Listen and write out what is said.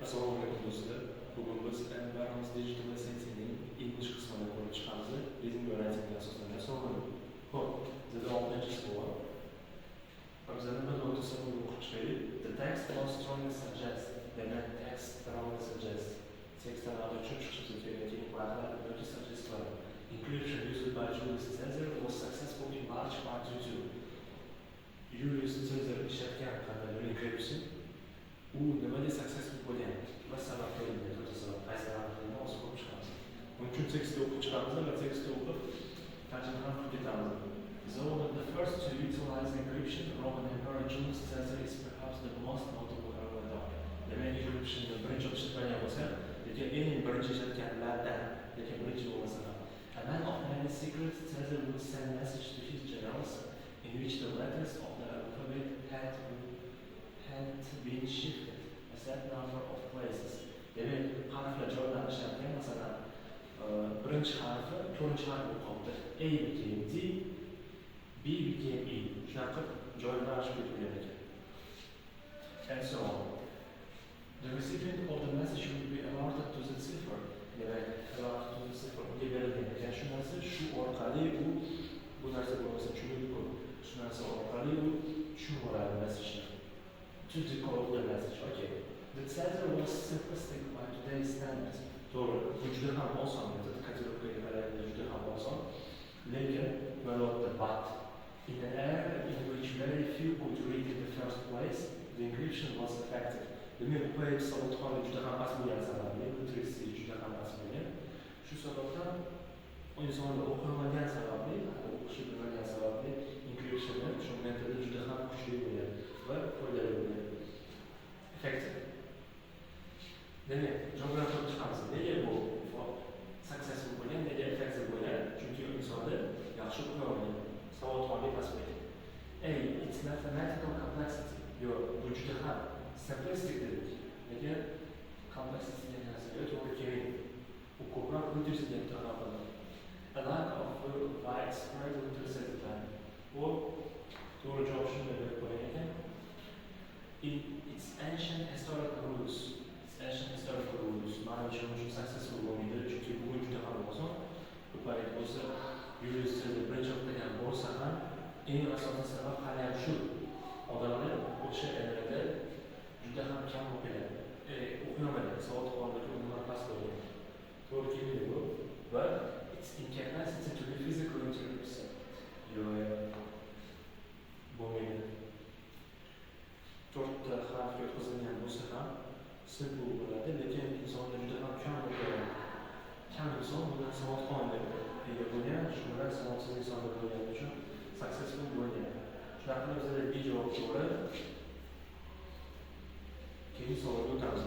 Assalomu alaykum, do'stlar. Bugun biz Barons Digital SATning English qismini ko'rib chiqamiz. Reading va writingga asoslangan savollar. Xo'p, bizda oltinchi savol. Bizda nima deyapti, savolni o'qib chiqaylik. The text most strongly suggests. Demak, text strongly suggests. Tekstdan oldin tushunib chiqishimiz kerak, keyin farqlar yoki suggest qiladi. Encryption used by Julius Caesar was successful in large part due to. Julius Caesar ishlatgan qandaydir encryption, u nimaga successful bo'lgan va sabab berilgan, to'rtta sabab, qaysi sabablarni hozir ko'rib chiqamiz. Buning uchun tekstni o'qib chiqamiz va tekstni o'qib, tarjima ham qilib ketamiz. Though one of the first to utilize encryption, Roman Emperor Julius Caesar is perhaps the most notable early adopter. Demak, encryptionni birinchi ishlatmagan bo'lsa, lekin eng birinchi ishlatganlardan, lekin birinchi bo'lmasa ham. A man of many secrets, Caesar would send message to his generals in which the letters of the alphabet had been shifted a set number of places. Demak, harflar joylanishi ekan, masalan, birinchi harfi to'rtinchi harf bo'lib qolibdi. A became D, B became E. Shunaqa qilib joylashib ketgan ekan. And so on. The recipient of the message would be alerted to the cipher. Demak, alerted to the cipher unga berilgan ekan shu narsa, shu orqali u, bu narsa bo'lmasa tushunib ko'p. Shu narsa orqali u tushunib oladi messageni. To decode the message. Okay. The Caesar was simplistic by today's standards. To'g'ri, bu juda ham oson metod, кодировка ga qaraganda juda ham oson. Lekin nima, but in an era in which very few could read in the first place, the encryption was effective. Demak, bu payt savodxonlik juda ham past bo'lgani sababli, literacy juda ham past bo'lgan. Shu sababdan insonlar o'qiyolmagan sababli, hali o'qishni bilmagan sababli encryptionni shu metodi juda ham kuchli bo'lgan va foydali bo'lgan. Effective. Demak, javoblarni ko'rib chiqamiz. Nega bu successful bo'lgan, nega effective bo'lgan? Chunki insonda yaxshi o'qiy olmagan, savodxonlik past bo'lgan. A. Its mathematical complexity. Yo'q, bu juda ham simplistic dedik. Lekin complexity degan narsaga to'g'ri kelmaydi. U ko'proq literacyga talab qiladi. A lack of widespread literacy at the time. Bu to'g'ri javob shunday berib qo'ygan ekan. In its ancient historical roots. Its ancient historical roots. Manimcha, uchun successful bo'lmaydi, chunki bugun juda ham oson. Bu payt bo'lsa, Julius Caesar birinchi o'qigan bo'lsa ham, eng asosiy sabab hali ham shu. Odamlar o'sha erada juda ham kam o'qigan. O'qiy olmagan, savodxonligi umuman past bo'lgan. To'g'ri kelmaydi bu. Va its incapacity to be physically intercepted. Yo'q, bo'lmaydi. To'rtta harfga yotqizilgan bo'lsa ham simple bo'ladi, lekin insonlar juda ham kam o'qigan. Kam inson bundan savodxon deb ega bo'lgan, shu bilan savodsiz insonlar bo'lgani uchun successful bo'lgan. Shunaqa qilib bizada B javob to'g'ri. Keyingi savolga o'tamiz.